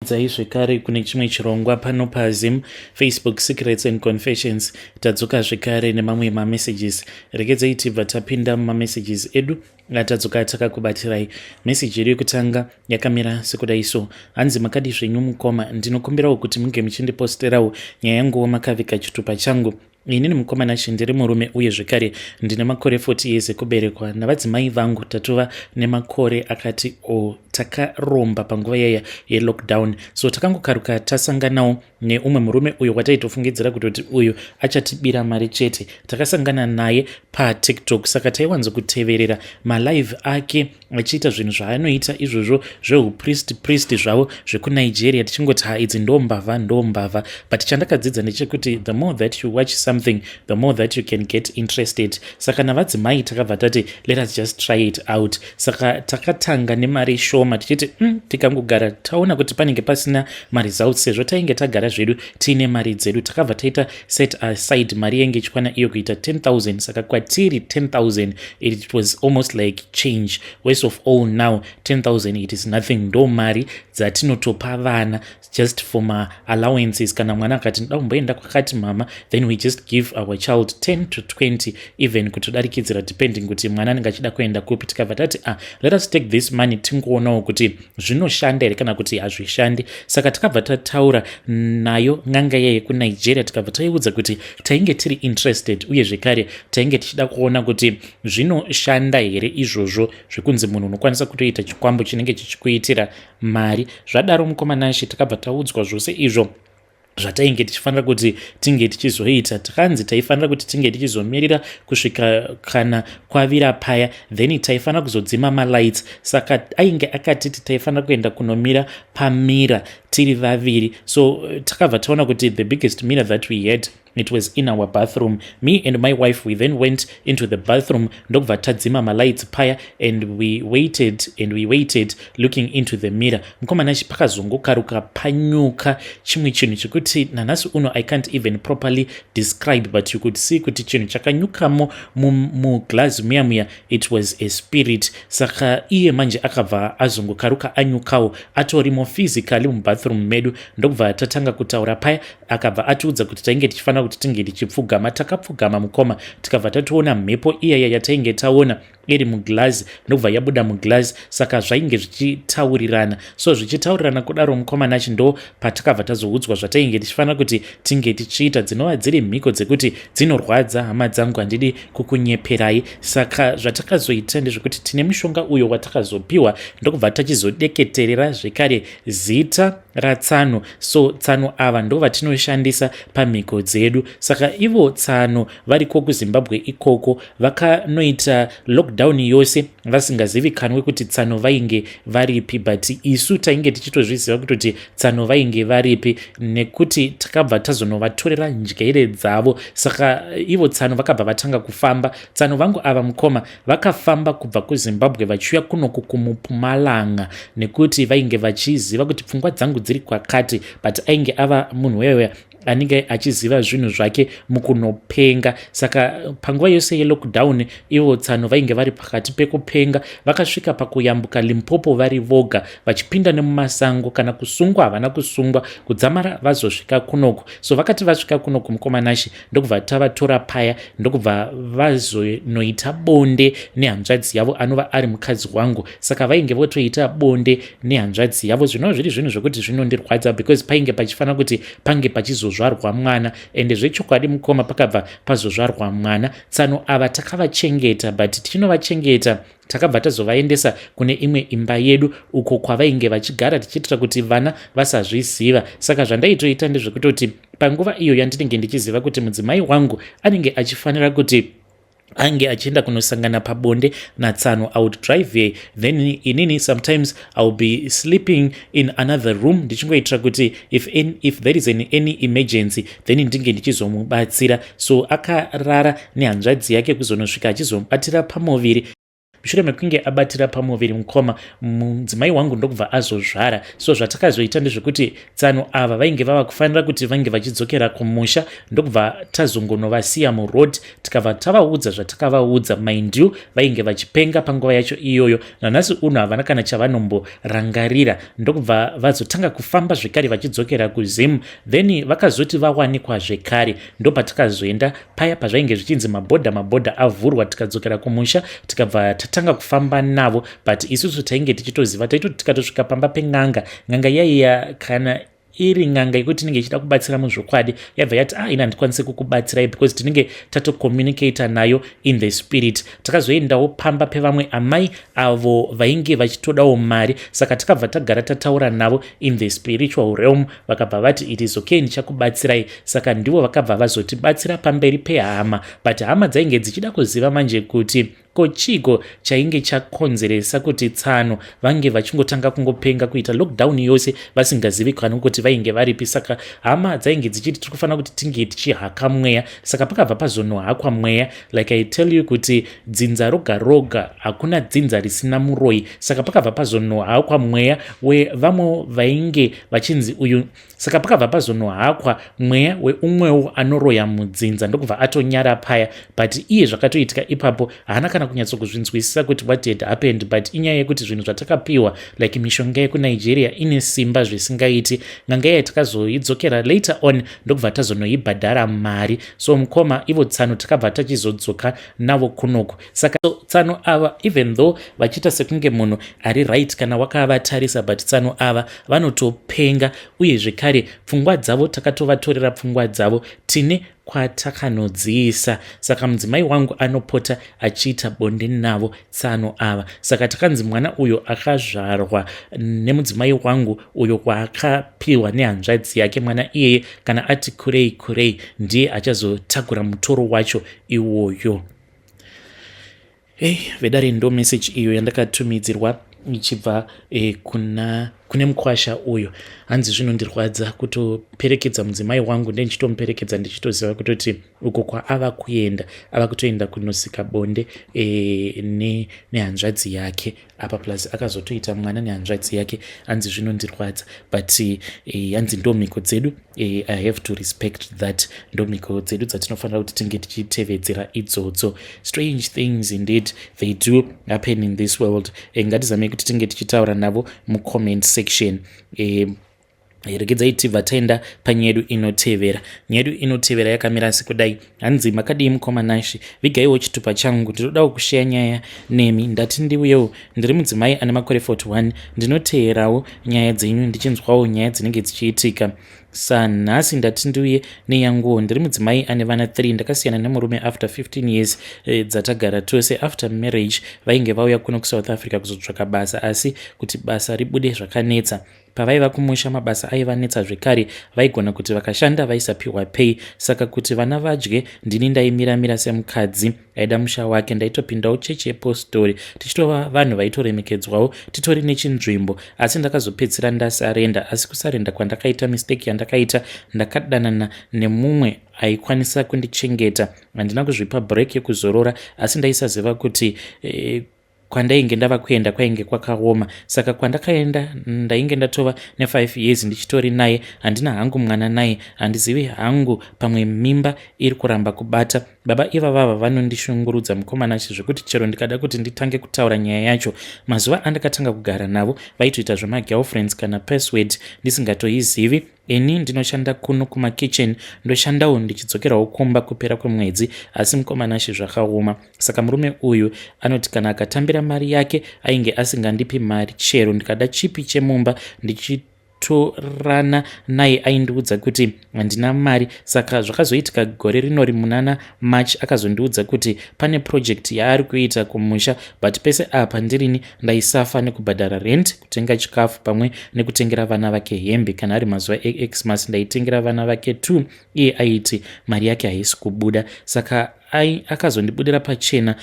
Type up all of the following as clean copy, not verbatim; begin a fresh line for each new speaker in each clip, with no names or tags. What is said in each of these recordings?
Dzai zvekare kune chimwe chirongwa pano paZim Facebook Secrets and Confessions. Tadzoka zvekare nemamwe mamessages. Regedzai tibva tapinda mumamessages edu atadzoka takakubatirai. Message yedu yekutanga yakamira sekudai so. Hanzi makadi zvenyu mukoma, ndinokumbirawo kuti munge muchindiposterawo nyaya yanguwo makavika chitupa changu. Inini mukoma Nashe ndiri murume uye zvekare ndine makore 40 years ekuberekwa. Navadzimai vangu tatova nemakore akati o oh, takaromba panguva yaya yelockdown, so takangokaruka tasanganawo neumwe murume uyo wataitofungidzira kutoti uyu achatibira mari chete. Takasangana naye paTikTok, saka taiwanzo kuteverera malive ake achiita zvinhu zvaanoita izvozvo zveupriest priest zvavo zvekuNigeria, tichingoti ha, idzi ndo mbavha, ndo mbavha. But chandakadzidza ndechekuti the more that you watch something, the more that you can get interested. Saka navadzimai takabva tati, "Let us just try it out." Saka takatanga nemari shoma tichiti tikangogara taona kuti panenge pasina maresults, sezvo tainge tagara zvedu tiine mari dzedu. Takabva taita set aside mari yainge ichikwana iyo kuita 10,000. Saka kwatiri 10,000, it was almost like change. Worst of all, now 10,000, it is nothing. Ndo mari dzatinotopa vana just for maallowances. Kana mwana akati, "Ndoda kumboenda kwakati, mama," then we just give our child 10 to 20, even kutodarikidzira, depending kuti mwana anenge achida kuenda kupi. Tikabva tati, "Ah, let us take this money, tingoonawo kuti zvinoshanda here kana kuti hazvishandi." Saka takabva tataura nayo n'anga iya yekuNigeria, tikabva taiudza kuti tainge tiri interested uye zvekare tainge tichida kuona kuti zvinoshanda here izvozvo zvekunzi munhu unokwanisa kutoita chikwambo chinenge chichikuitira mari. Zvadaro, mukoma Nashe, takabva taudzwa zvose izvo zvatainge tichifanira kuti tinge tichizoita. Takanzi taifanira kuti tinge tichizomirira kusvika kana kwavira paya, then taifanira kuzodzima malights. Saka ainge akatiti taifanira kuenda kunomira pamirror tiri vaviri. So takabva taona kuti the biggest mirror that we had, it was in our bathroom. Me and my wife, we then went into the bathroom, ndokubva tadzima malights paya, and we waited and we waited looking into the mirror. Mukoma Nashe, pakazongokaruka panyuka chimwe chinhu chekuti nanhasi uno I can't even properly describe, but you could see kuti chinhu chakanyukamo muglass muya muya, it was a spirit. Saka iye manje akabva azongokaruka anyukawo atorimo physically mubathroom medu, ndokubva tatanga kutaura paya. Akabva atiudza kuti tainge tichifanira kuti tinge tichipfugama. Takapfugama, mukoma, tikabva tatoona mhepo iyaya yatainge taona iri muglazi, ndokubva yabuda muglazi. Saka zvainge zvichitaurirana. So zvichitaurirana kudaro, mukoma Nashe, ndo patakabva tazoudzwa zvatainge tichifanira kuti tinge tichiita, dzinova dziri mhiko dzekuti dzinorwadza. Hama dzangu, handidi kukunyeperai. Saka zvatakazoita ndezvekuti tine mushonga uyo watakazopiwa, ndokubva tachizodeketerera zvekare zita ratsano. So tsano ava ndo vatinoshandisa pamhiko dzedu. Saka ivo tsano variko kuZimbabwe ikoko, vakanoita lockdown yose vasingazivikanwe kuti tsano vainge varipi, but isu tainge tichitozviziva kutoti tsano vainge varipi, nekuti takabva tazonovatorera njere dzavo. Saka ivo tsano vakabva vatanga kufamba. Tsano vangu ava, mukoma, vakafamba kubva kuZimbabwe vachiuya kunoku kuMupumalanga, nekuti vainge vachiziva kuti pfungwa dzangu dziri kwakati, but ainge ava munhu weweya anenge achiziva zvinhu zvake mukunopenga. Saka panguva yose yelockdown, ivo tsano vainge vari pakati pekupenga. Vakasvika pakuyambuka Limpopo vari voga, vachipinda nemumasango. Kana kusungwa havana kusungwa, kudzamara vazosvika kunoku. So vakati vasvika kunoku, mukoma Nashe, ndokubva tavatora paya, ndokubva vazonoita bonde nehanzvadzi yavo anova ari mukadzi wangu. Saka vainge votoita bonde nehanzvadzi yavo, zvinova zviri zvinhu zvokuti zvinondirwadza, because painge pachifanira kuti pange pachizozvarwa mwana. Ende zvechokwadi, mukoma, pakabva pazozvarwa mwana. Tsano ava takavachengeta, but tichinovachengeta, takabva tazovaendesa kune imwe imba yedu uko kwavainge vachigara, tichiitira kuti vana vasazviziva. Saka zvandaitoita ndezvekutoti panguva iyo yandinenge ndichiziva kuti mudzimai wangu anenge achifanira kuti ange achienda kunosangana pabonde natsano, I would drive here, then inini sometimes I will be sleeping in another room, ndichingoitira kuti if there is any emergency, then ndinge ndichizomubatsira. So akarara nehanzvadzi yake kuzonosvika achizomubatira pamuviri. Mushure mekunge abatira pamuviri mukoma, mudzimai wangu ndokubva azozvara. So zvatakazoita ndezvekuti tsano ava vainge vava kufanira kuti vange vachidzokera kumusha, ndokubva tazongonovasiya muroad, tikabva tavaudza zvatakavaudza. Mind you, vainge vachipenga panguva yacho iyoyo. Nanhasi uno havana kana chavanomborangarira. Ndokubva vazotanga kufamba zvekare vachidzokera kuZim. Then vakazoti vawanikwa zvekare, ndopatakazoenda paya pazvainge zvichinzi mabhodha mabhodha avhurwa, tikadzokera kumusha, tikabva tatanga kufamba navo. But isusu tainge tichitoziva, taitoti tikatosvika pamba pen'anga, n'anga yaiya kana iri n'anga yekuti inenge ichida kubatsira muzvokwadi, yabva yati, "Ah, ina handikwanisi kukubatsirai," because tinenge tatocommunicata nayo in the spirit. Takazoendawo pamba pevamwe amai avo vainge vachitodawo mari, saka takabva tagara tataura navo in the spiritual realm. Vakabva vati, "It is okay, ndichakubatsirai." Saka ndivo vakabva vazotibatsira pamberi pehama, but hama dzainge dzichida kuziva manje kuti ko chiko chainge chakonzeresa kuti tsano vange vachingotanga kungopenga, kuita lockdown yose vasingazivikanwi kuti vainge varipi. Saka hama dzainge dzichiti tiri kufanira kuti tinge tichihaka mweya. Saka pakabva pazonohakwa mweya. Like I tell you kuti dzinza roga roga, hakuna dzinza risina muroi. Saka pakabva pazonohakwa mweya wevamwe vainge vachinzi uyu. Saka pakabva pazonohakwa mweya weumwewo anoroya mudzinza, ndokubva atonyara paya. But iye zvakatoitika ipapo haana kana kunyatsokuzvinzwisisa kuti what had happened. But inyaya yekuti zvinhu zvatakapiwa, like mishonga yekuNigeria, ine simba zvisingaiti. N'anga iya takazoidzokera later on, ndokubva tazonoibhadhara mari. So mukoma, ivo tsano takabva tachizodzoka navo kunoku. Saka tsano ava, even though vachiita sekunge munhu ari right kana wakavatarisa, but tsano ava vanotopenga. Uye zvekare pfungwa dzavo, takatovatorera pfungwa dzavo, tine kwatakanodziisa. Saka mudzimai wangu anopota achiita bonde navo tsano ava. Saka takanzi mwana uyo akazvarwa nemudzimai wangu uyo waakapiwa nehanzvadzi yake, mwana iyeye kana ati kurei kurei, ndiye achazotakura mutoro wacho iwoyo. Ei, vedare, ndo meseji iyo yandakatumidzirwa ichibva kune mukwasha uyo. Hanzi zvinondirwadza kutoperekedza mudzimai wangu, ndendichitomuperekedza ndichitoziva kutoti uko kwaava kuenda, ava kutoenda kunosika bonde nehanzvadzi yake apa, plus akazotoita mwana nehanzvadzi yake. Hanzi zvinondirwadza, but hanzi ndo mhiko dzedu. I have to respect that. Ndo mhiko dzedu dzatinofanira kuti tinge tichitevedzera idzodzo. Strange things indeed, they do happen in this world. Ngatizamei kuti tinge tichitaura navo mucomment section. Regedzai tibva taenda panyaya yedu inotevera. Nyaya yedu inotevera yakamira sekudai. Hanzi, "Makadii mukoma Nashi? Vigaiwo chitupa changu, ndinodawo kusheya nyaya nemi. Ndati ndiuyewo. Ndiri mudzimai ane makore 41. Ndinoteerawo nyaya dzenyu, ndichinzwawo nyaya dzinenge dzichiitika. Sanhasi ndati ndiuye neyanguwo. Ndiri mudzimai ane vana 3. Ndakasiyana nemurume after 15 years dzatagara tose. After marriage vainge vauya kuno kuSouth Africa kuzotsvaka basa, asi kuti basa ribude zvakanetsa. Pavaiva kumusha mabasa aivanetsa zvekare. Vaigona kuti vakashanda vaisapiwa pay, saka kuti vana vadye ndini ndaimiramira. Semukadzi aida musha wake, ndaitopindawo chechi yepostori, tichitova vanhu vaitoremekedzwawo, titori nechinzvimbo. Asi ndakazopedzisira ndasarenda. Asi kusarenda kwandakaita, mistake yandakaita, ndakadanana nemumwe aikwanisa kundichengeta. Handina kuzvipa break yekuzorora, asi ndaisaziva kuti kwandainge ndava kuenda kwainge kwakaoma. Saka kwandakaenda ndainge ndatova ne5 years ndichitori naye. Handina hangu mwana naye. Handizivi hangu, pamwe mimba iri kuramba kubata. Baba ivavava vanondishungurudza, mukoma Nashi, zvekuti chero ndikada kuti nditange kutaura nyaya yacho. Mazuva andakatanga kugara navo vaitoita zvemagirlfriends, kana password ndisingatoizivi. Ini ndinoshanda kuno kumakitchen, ndoshandawo ndichidzokerawo kumba kupera kwemwedzi. Asi mukoma Nashi, zvakaoma. Saka murume uyu anoti kana akatambira mari yake, ainge asingandipi mari chero ndikada chipi chemumba. Ndichitorana naye aindiudza kuti handina mari. Saka zvakazoitika gore rinori munana March, akazondiudza kuti pane project yaari kuita kumusha. But pese apa ndirini ndaisafa nekubhadhara rent, kutenga chikafu, pamwe nekutengera vana vake hembe. Kana ari mazuva eXmas ndaitengera vana vake 2. Iye aiti mari yake haisi kubuda. Saka akazondibudira pachena.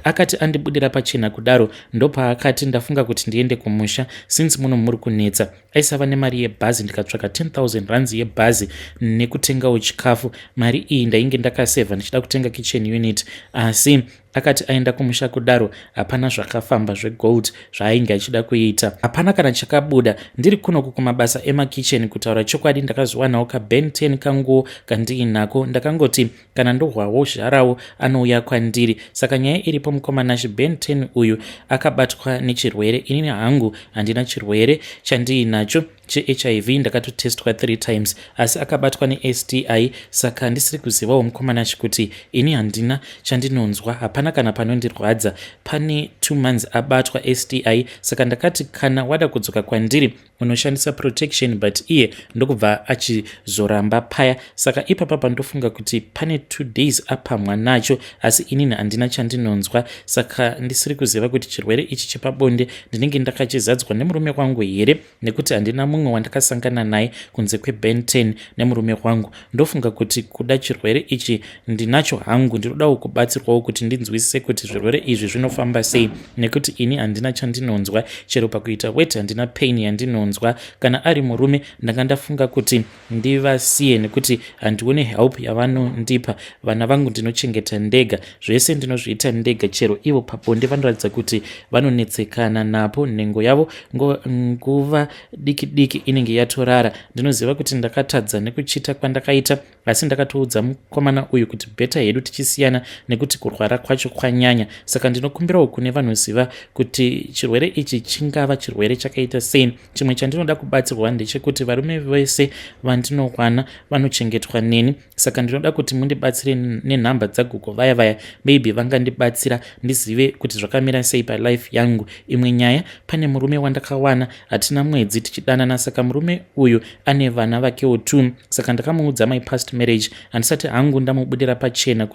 Akati andibudira pachena kudaro, ndopaakati ndafunga kuti ndiende kumusha since muno muri kunetsa. Aisava nemari yebhazi. Ndikatsvaka 10,000 rands yebhazi nekutengawo chikafu. Mari iyi ndainge ndakasevha ndichida kutenga kitchen unit, asi Akati aenda kumusha kudaro hapana zvakafamba zvegold zvaainge achida kuita. Hapana kana chakabuda. Ndiri kunoku kumabasa emakicheni kutaura chokwadi ndakazowanawo kaben 10 kanguwo kandiinako. Ndakangoti kana ndohwawo zharawo anouya kwandiri. Saka nyaya iripo mukoma Nash Ben 10 uyu akabatwa nechirwere. Inini hangu handina chirwere chandiinacho cheHIV ndakatotestwa 3 times asi akabatwa neSTI saka ndisiri kuzivawo mukoma Nash kuti ini handina chandinonzwa hapana kana panondirwadza pane 2 months abatwa STI saka ndakati kana wada kudzoka kwandiri unoshandisa protection but iye ndokubva achizoramba paya saka ipapa pandofunga kuti pane 2 days apamwa nacho asi inini handina chandinonzwa saka ndisiri kuziva kuti chirwere ichi chepabonde ndinenge ndakachizadzwa nemurume wangu here nekuti handina mumwe wandakasangana naye kunze kweben 10 nemurume wangu ndofunga kuti kuda chirwere ichi ndinacho hangu ndinodawo kubatsirwawo kuti ndinzwisise kuti zvirwere izvi zvinofamba sei nekuti ini handina chandinonzwa chero pakuita wet handina pain yandinonzwa kana ari murume ndanga ndafunga kuti ndivasiye nekuti handione help yavanondipa vana vangu ndinochengeta ndega zvese ndinozviita ndega chero ivo pabonde vanoratidza kuti vanonetsekana napo nhengo yavo nguva diki diki inenge yatorara ndinoziva kuti ndakatadza nekuchita kwandakaita asi ndakatoudza mukomana uyu kuti better hedu tichisiyana nekuti kurwara kwacho kwanyanya saka ndinokumbirawo kune vanoziva kuti chirwere ichi chingava chirwere chakaita sei chimwe chandinoda kubatsirwa ndechekuti varume vese vandinowana vanochengetwa neni saka ndinoda kuti mundibatsire nenhamba dzagogo vaya vaya maybe vangandibatsira ndizive kuti zvakamira sei palife yangu imwe nyaya pane murume wandakawana hatina mwedzi tichidanana saka murume uyu ane vana vakewo two saka ndakamuudza my past marriage handisati hangu ndamubudira pachena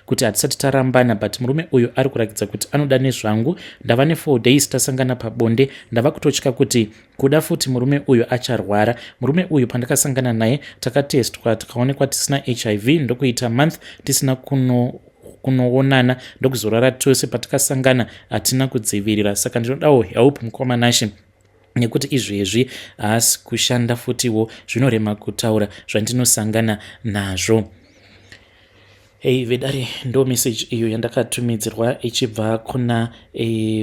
kuti hatisati tarambana but murume uyu ari kurakidza kuti anoda nezvangu ndava ne4 days tasangana pabonde ndava kutotya kuti kuda futi murume uyu acharwara murume uyu pandakasangana naye takatestwa tikaonekwa tisina HIV ndokuita month tisina kunoonana ndokuzorara tose patakasangana hatina kudzivirira saka ndinodawo help mukoma Nashe nekuti izvezvi haasi kushanda futiwo zvinorema kutaura zvandinosangana nazvo. Hei vedare, ndo message iyo yandakatumidzirwa ichibva kuna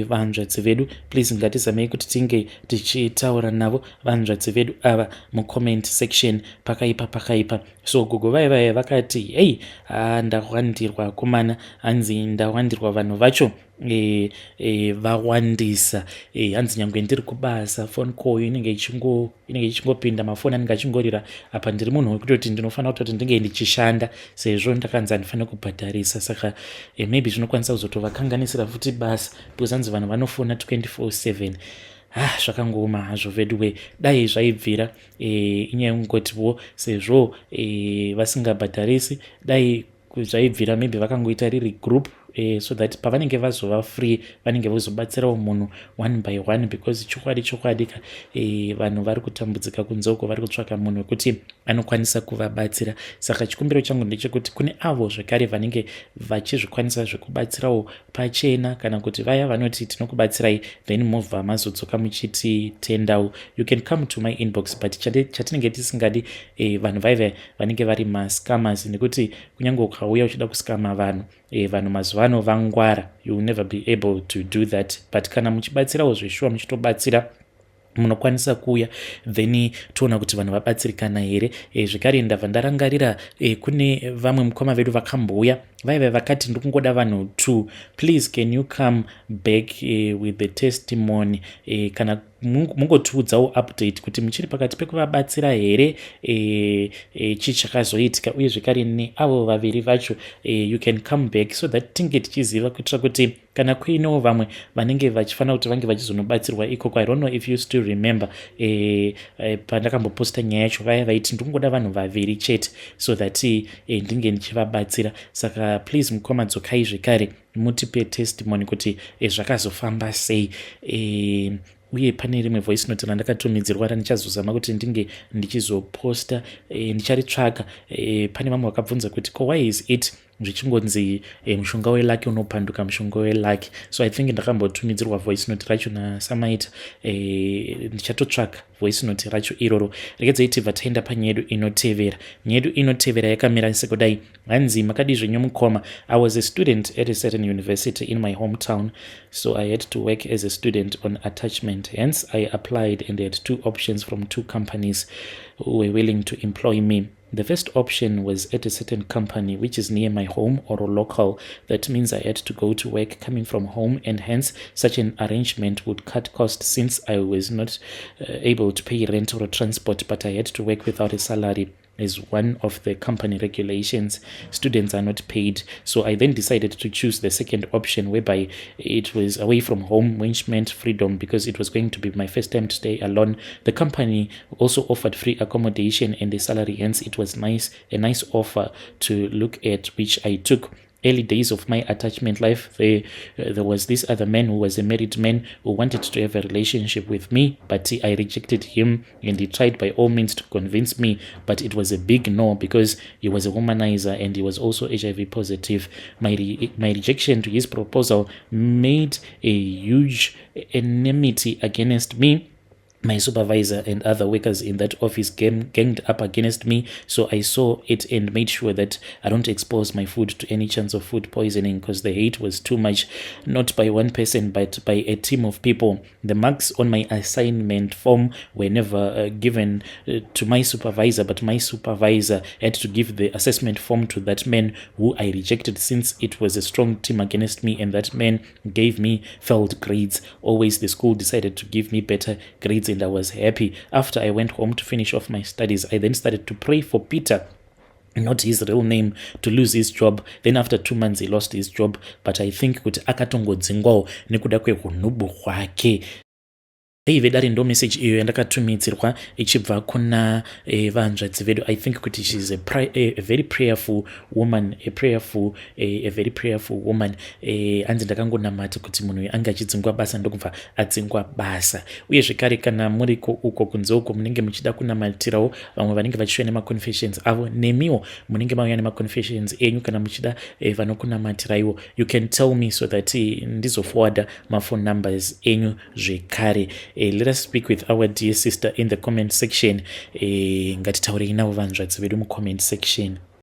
vanzvadzi vedu. Please ngatizamei kuti tinge tichitaura navo vanzvadzi vedu ava mucomment section. Pakaipa, pakaipa. So gogo vaya vaya vakati, "Hei, ndawandirwa komana." Hanzi ndawandirwa, vanhu vacho vawandisa. Hanzi nyange ndiri kubasa, phone call inenge ichingopinda, mafoni anenge achingorira. Apa ndiri munhu wekutoti ndinofanira kutoti ndinge ndichishanda sezvo ndakanzi handifaniri kubhadharisa. Saka maybe zvinokwanisa kuzotovakanganisira futi basa because hanzi vanhu vanofona 24/7. Ah, zvakangooma hazvo veduwe. Dai zvaibvira, inyaya yekungotiwo sezvo vasingabhadharisi, dai zvaibvira maybe vakangoita riri group, so that pavanenge vazova free vanenge vozobatsirawo munhu one by one, because chokwadi chokwadi ka, vanhu vari kutambudzika kunze uko, vari kutsvaka munhu wekuti anokwanisa kuvabatsira. Saka chikumbiro changu ndechekuti kune avo zvekare vanenge vachizvikwanisa zvekubatsirawo pachena, kana kuti vaya vanoti tinokubatsirai, then movha mazodzoka muchiti tendawo, you can come to my inbox. But chatinenge tisingadi, vanhu vaiva vanenge vari mascammers, nekuti kunyange ukauya uchida kuscama vanhu, vanhu mazuva ano vangwara, you will never be able to do that. But kana muchibatsirawo zveshuwa, muchitobatsira, munokwanisa kuuya, then toona kuti vanhu vabatsirikana here. Zvekare ndabva ndarangarira, kune vamwe mukoma vedu vakambouya vaiva vakati, "Ndikungoda vanhu two, please can you come back with the testimony, kana mungotiudzawo update kuti muchiri pakati pekuvabatsira here, chii chakazoitika?" Uye zvekare neavo vaviri vacho, you can come back so that tinge tichiziva, kuitira kuti kana kuinewo vamwe vanenge vachifanira kuti vange vachizonobatsirwa ikoko. I don't know if you still remember, pandakamboposta nyaya yacho, vaya vaiti, "Ndikungoda vanhu vaviri chete so that ndinge ndichivabatsira." Saka please mukoma, dzokai zvekare mutipe testimony kuti zvakazofamba sei. Uye pane rimwe voice note randakatumidzirwa randichazozama kuti ndinge ndichizoposta, ndicharitsvaga. Pane vamwe vakabvunza kuti, "Ko, why is it Zvichingonzi mushonga weluck unopanduka, mushonga weluck. So I think ndakambotumidzirwa voice note racho naSamaita. Ndichatotsvaka voice note racho iroro. Regedzai tibva taenda panyaya yedu inotevera. Nyaya yedu inotevera yakamira sekudai. Hanzi, "Makadi zvenyu mukoma? I was a student at a certain university in my hometown, so I had to work as a student on attachment. Hence I applied and had two options from two companies who were willing to employ me. The first option was at a certain company which is near my home or a local. That means I had to go to work coming from home, and hence such an arrangement would cut costs since I was not able to pay rent or transport, but I had to work without a salary as one of the company regulations. Students are not paid. So I then decided to choose the second option, whereby it was away from home, which meant freedom because it was going to be my first time to stay alone. The company also offered free accommodation and a salary, hence it was nice, a nice offer to look at, which I took. Early days of my attachment life, there was this other man who was a married man who wanted to have a relationship with me, but I rejected him, and he tried by all means to convince me, but it was a big no because he was a womanizer and he was also HIV positive. My rejection to his proposal made a huge enmity against me. My supervisor and other workers in that office ganged up against me. So I saw it and made sure that I don't expose my food to any chance of food poisoning because the hate was too much, not by one person but by a team of people. The marks on my assignment form were never given to my supervisor, but my supervisor had to give the assessment form to that man who I rejected, since it was a strong team against me, and that man gave me failed grades. Always the school decided to give me better grades and I was happy. After I went home to finish off my studies, I then started to pray for Peter, not his real name, to lose his job. Then after 2 months he lost his job, but I think kuti akatongodzingwawo nekuda kwehunhubu hwake." Ei vedare, ndo message iyo yandakatumidzirwa ichibva kuna vanzvadzi vedu. I think kuti she is a very prayerful woman, a very prayerful woman. Hanzi ndakangonamata kuti munhu uyu ange achidzingwa basa, ndokubva adzingwa basa. Uye zvekare, kana muriko uko kunze uko, munenge muchida kunamatirawo vamwe vanenge vachiuya nemaconfessions avo, nemiwo munenge mauya nemaconfessions enyu, kana muchida vanokunamatiraiwo, you can tell me so that ndizoforwarda maphone numbers enyu zvekare. Let us speak with our dear sister in the comment section. Ngatitaurei navo vanzvadzi vedu mucomment section.